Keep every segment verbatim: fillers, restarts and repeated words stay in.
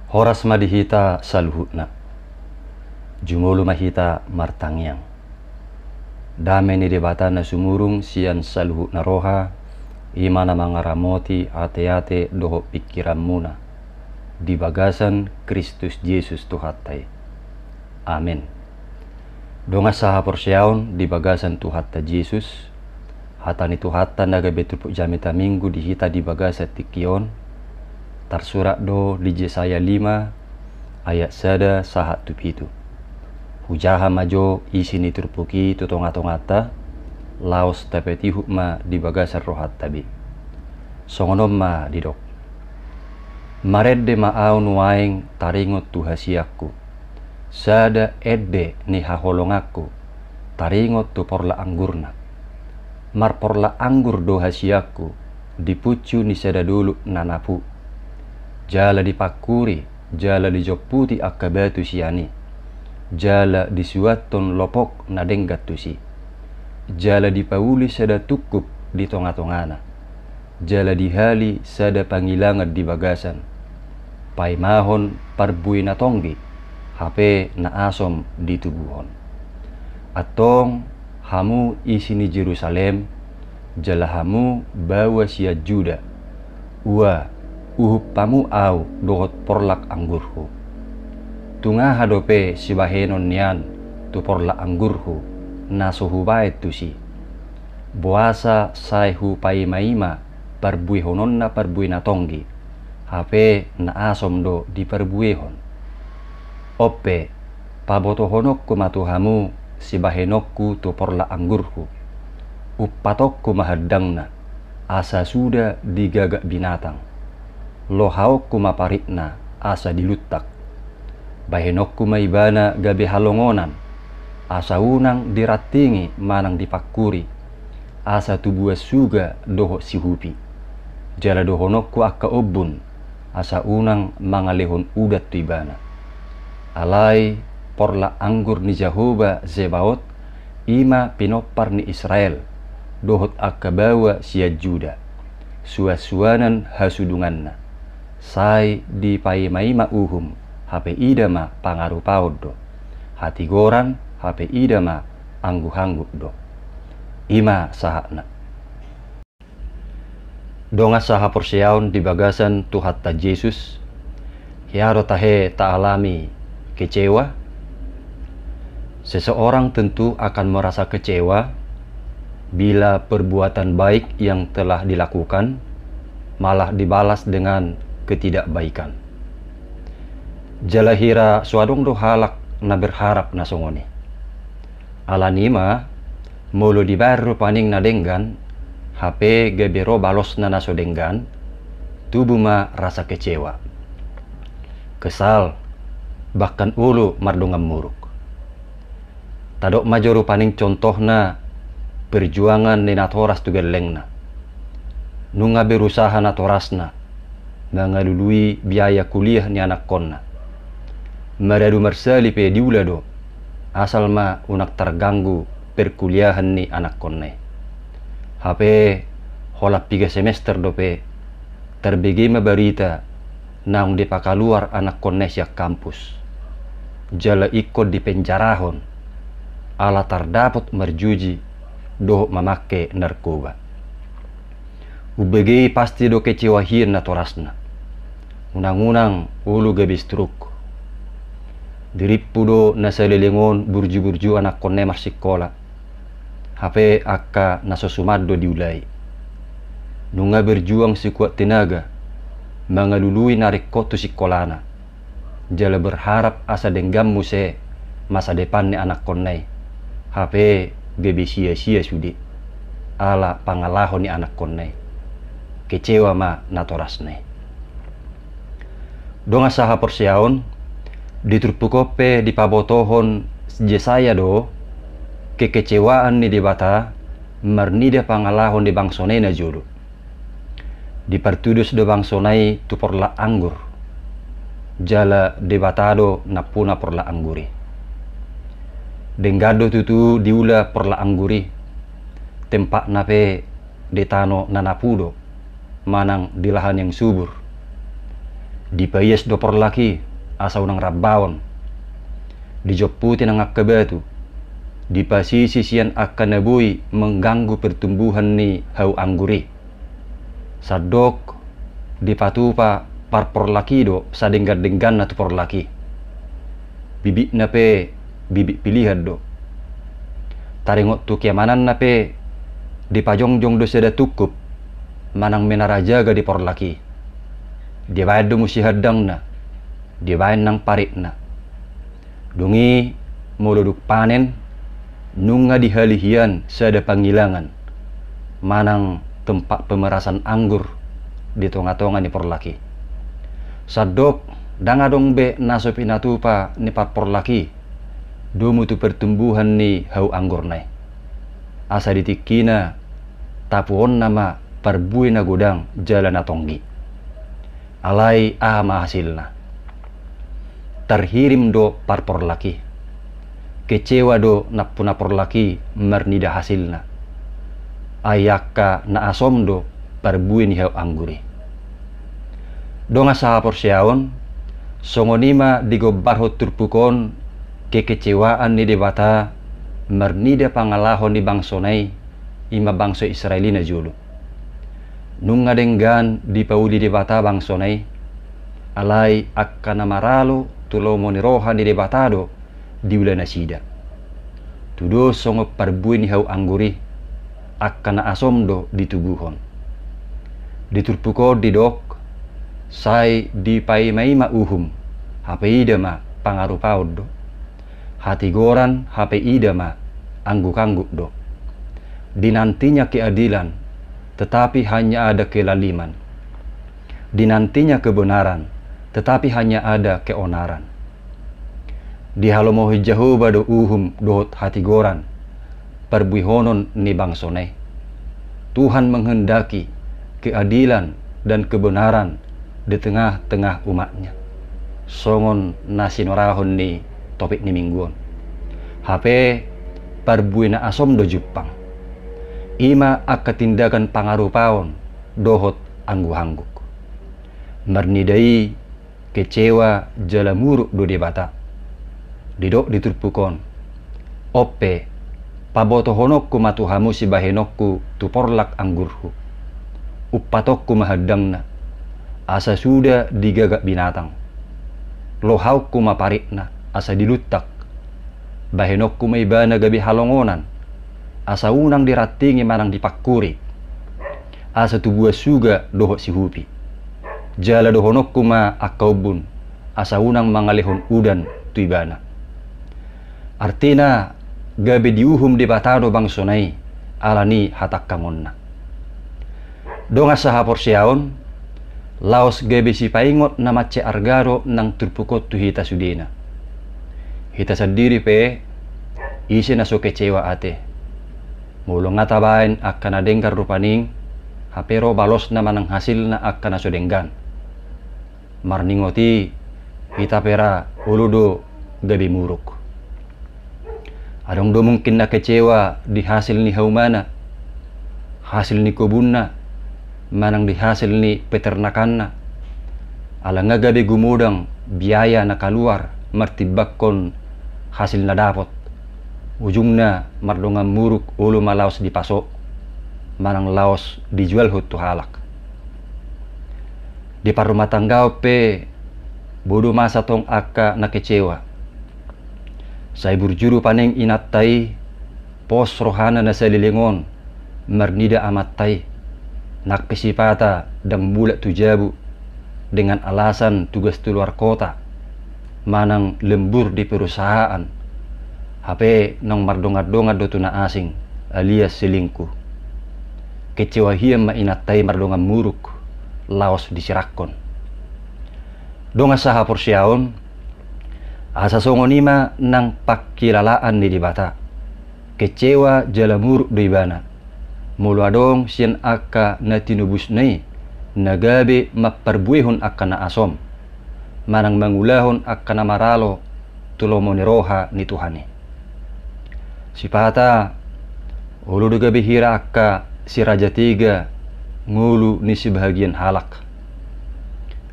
Horas ma di hita saluhutna. Jumolo ma hita martangiang. Dame ni Debata na sumurung sian saluhutna roha, i ma na mangaramoti ateate dohot pingkiranmuna di bagasan Kristus Jesus Tuhanta i. Amen. Dongan sahaporseaon di bagasan Tuhanta Jesus, hata ni Tuhanta na gabe turpuk jamita Minggu di hita di bagasan tingki on, tarsurat do di Jesaya lima ayat sada sahat tu pitu. Hujaha ma jo isi ni turpuk i tu tongatonganta, laos tapatihut ma di bagasan rohanta be. Songon on ma didok: Marende ma ahu nuaeng taringot tu hasianku, sada ende ni haholonganku, taringot tu porlak anggurna. Marporlak anggur do hasianku di puncu ni sada dolok na napu, jala dipangkuri, jala dijomputi angka batu sian i, jala disuanhon lopok na denggan tusi, jala dipauli sada tungkup di tongatongana, jala dihali sada pangilangan di bagasan, paimahon parbue na tonggi, hape na asom ditubuhon. Antong, hamu isi ni Jerusalem, jala hamu baoa sian Juda, ua, uhum hamu ahu dohot porlak anggurhu. Tung aha dope sibahenon nian tu porlak anggurhu na so hubahen tusi? Boasa sai hupaimaima parbuehononna parbue na tonggi, hape na asom do diparbuehon? On pe, pabotohononku ma tu hamu sibahenonku tu porlak anggurhu. Umpatonku ma handangna, asa suda digagak binatang. Lohaonku ma paritna, asa diluntak. Bahenonku ma ibana gabe halongonan, asa unang dirantingi manang dipangkuri, asa tubuan suga dohot sihupi. Jala dohononku angka ombun, asa unang mangalehon udan tu ibana. Alai porlak anggur ni Jahowa Zebaot, i ma pinompar ni Israel, dohot angka baoa sian Juda, suansuanan hasudunganna. Sai dipaimaima uhum, hape ida ma pangarupaon do. Hatigoran, hape ida ma anggukanggup do. I ma sahatna. Dongan sahaporseaon di bagasan Tuhanta Jesus, hea do tahe taalami kecewa? Seseorang tentu akan merasa kecewa bila perbuatan baik yang telah dilakukan malah dibalas dengan ketidakbaikan. Jala hira so adong do halak na berharap na songon i. Alani i ma, molo dibahen rupani na denggan, hape gabe ro balosna na so denggan, tubu ma rasa kecewa, kesal, bahkan olo mardongan muruk. Tadok ma jo rupani contohna perjuangan ni natoras tu gellengna. Nunga berusaha natorasna mangalului biaya kuliah ni anakkonna. Maradu marsali pe diula do, asal ma unang targanggu perkuliahan ni anakkonna i. Hape holan piga semester dope, tarbege ma barita naung dipakaluar anakkonna i sian kampus, jala ingkon dipenjarahon ala tardapot marjuji dohot mamangke narkoba. Umbege i pasti do kecewa hian natorasna. Unang-unang olo gabe stroke. Dirimpu do na saleleng on burju-burju anakkonna i marsikola. Hape angka na so suman do diula i. Nunga berjuang sekuat tenaga mangalului na ringkot tu sikolana, jala berharap asa denggan muse masa depan ni anakkonna i. Hape gabe sia-sia sude ala pangalaho ni anakkonna i. Kecewa ma natorasna i. Dongan sahaporseaon, di turpuk on pe dipabotohon Jesaya do kekecewaan ni Debata marnida pangalaho ni bangsona i najolo. Dipartudos do bangsona i tu porlak anggur, jala Debata do nampuna porlak anggur i. Denggan do tutu diula porlak anggur i, tempatna pe di tano na napu do, manang di lahan yang subur. Dipaias do porlak i asa unang rambaon. Dijomputi nang angka batu, dipasisi sian angka na boi mengganggu pertumbuhan ni hau anggur i. Sandok dipatupa parporlak i do sadenggan-dengganna tu porlak i. Bibitna pe bibit pilihan do. Taringot tu keamananna pe dipajongjong do sada tungkup manang menara jaga di porlak i. Dibaen do muse handangna, dibaen nang paritna. Dung i molo dung panen, nunga dihali hian sada pangilangan manang tempat pemerasan anggur di tonga-tonga ni porlak i. Sandok ndang adong be na so pinatupa ni parporlak i domu tu pertumbuhan ni hau anggurna i. Asa di tingkina tapuonna ma parbue na godang jala na tonggi. Alai aha ma hasilna? Tarhirim do parporlak i. Kecewa do nampuna porlak i marnida hasilna. Ai angka na asom do parbue ni hau anggur i. Dongan sahaporseaon, songon i ma digombarhon turpuk on kekecewaan ni Debata marnida pangalaho ni bangsona i, i ma bangso Israel i na jolo. Nunga denggan dipauli Debata bangsona i, alai angka na maralo tu lomo ni roha ni Debata do diula nasida. Tudos songon parbue ni hau anggur i, angka na asom do ditubuhon. Di turpuk on didok, sai dipaimaima uhum, hape ida ma pangarupaon do. Hatigoran hape ida ma angguk-angguk do. Dinantinya keadilan, tetapi hanya ada kelaliman. Dinantinya kebenaran, tetapi hanya ada keonaran. Dihalomohi Jahowa do uhum dohot hatigoran parbuehonon ni bangsona i. Tuhan menghendaki keadilan dan kebenaran di tengah-tengah umat-Nya, songon na sinorahon ni topik ni minggu on. Hape parbue na asom do jumpang. I ma angka tindagan pangarupaon dohot angguk-angguk. Marnida i kecewa jala muruk do Debata. Didok di turpuk on, on pe, pabotohononku ma tu hamu sibahenonku tu porlak anggurhu. Umpatonku ma handangna, asa suda digagak binatang. Lohaonku ma paritna, asa diluntak. Bahenonku ma ibana gabe halongonan, asa unang dirantingi manang dipangkuri, asa tubuan suga dohot sihupi. Jala dohononku ma angka ombun, asa unang mangalehon udan tu ibana. Artina, gabe diuhum Debata do bangsona i ala ni hatangkangonna. Dongan sahaporseaon, laos gabe sipaingot na mansai arga do nang turpuk on tu hita sudena. Hita sandiri pe, ise na so kecewa ate? Molo nga tabaen angka na denggan rupani, hape ro balosna manang hasilna angka na so denggan. Marningot i, hita pe ra olo do gabe muruk. Adong do mungkin na kecewa di hasil ni haumana, hasil ni kobunna, manang di hasil ni peternakanna. Ala nga gabe gumodang biaya na kaluar martimbangkon hasil na dapot. Ujungna mardongan muruk olo ma laos dipaso, manang laos dijualhon tu halak. Di parrumatanggaon pe, boi do masa tong angka na kecewa. Sai burju do paning inanta i, pos rohana na saleleng on, marnida amanta i, nang pe sipata ndang mulak tu jabu, dengan alasan tugas tu luar kota, manang lembur di perusahaan, hape naung mardongan-dongan do tu na asing, alias selingkuh. Kecewa hian ma inanta i mardongan muruk, laos disirangkon. Dongan sahaporseaon, asa songon i ma nang pangkilalaan ni Debata. Kecewa jala muruk do ibana, molo adong sian angka na tinobusna i, na gabe mamparbuehon angka na asom, manang mangulahon angka na maralo tu lomo ni roha ni Tuhan i. Sipata, olo do gabe hira angka si raja tega ngolu ni sibahagian halak.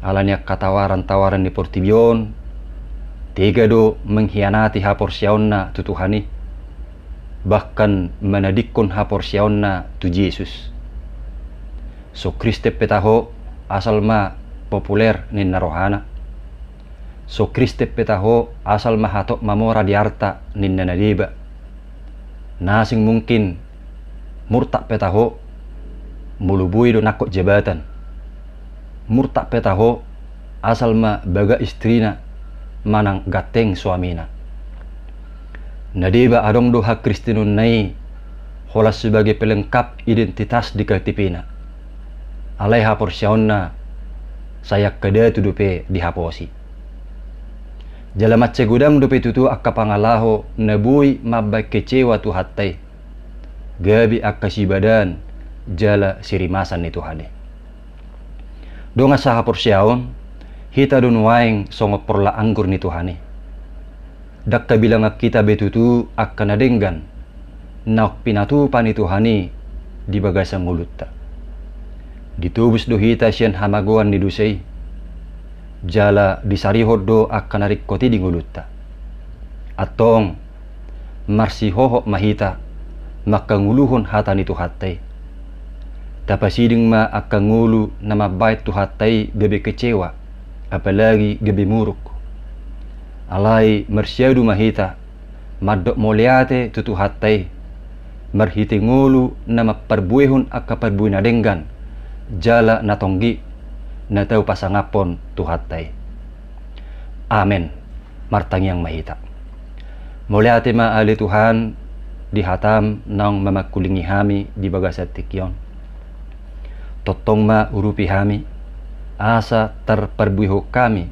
Ala ni angka tawaran-tawaran ni portibi on, tega do mengkhianati haporseaonna tu Tuhan i, bahkan manadingkon haporseaonna tu Jesus. So Kristen pe taho, asal ma populer ninna rohana. So Kristen pe taho, asal ma hatop mamora di arta ninna na deba. Na asing mungkin murtad pe taho, molo boi do nangkok jabatan. Murtad pe taho, asal ma bagak istrina manang ganteng suamina. Na deba adong do hakristenonna i, holan sebagai pelengkap identitas di KTP-na. Alai haporseaonna sai angka datu dope dihaposi. Jala mansai godang dope tutu angka pangalaho na boi mambahen kecewa Tuhanta i, gabe angka sibadaan jala sirimasan ni Tuhan i. Dongan sahaporseaon, hita do nuaeng songon porlak anggur ni Tuhan i. Ndang habilangan hita be tutu angka na denggan naung pinatupa ni Tuhan i di bagasan ngolunta. Ditobus do hita sian hamagoan ni dosa i, jala disarihon do angka na ringkot i di ngolunta. Antong, marsihohot ma hita mangkangoluhon hata ni Tuhanta i. Tapasiding ma angka ngolu na mambahen Tuhanta i gabe kecewa, apalagi gabe muruk. Alai marsiadu ma hita mandok mauliate tu Tuhanta i, marhite ngolu na mamparbuehon angka parbue na denggan jala na tonggi na tau pasangaphon Tuhanta i. Amen. Martangiang ma hita. Mauliate ma ale Tuhan, di hataM naung mamangkulingi hami di bagasan tingki on. Tongtong ma urupi hami, asa tarparbuehon hami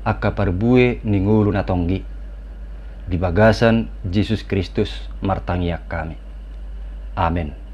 angka parbue ni ngolu na tonggi. Di bagasan Jesus Kristus martangiang hami. Amen.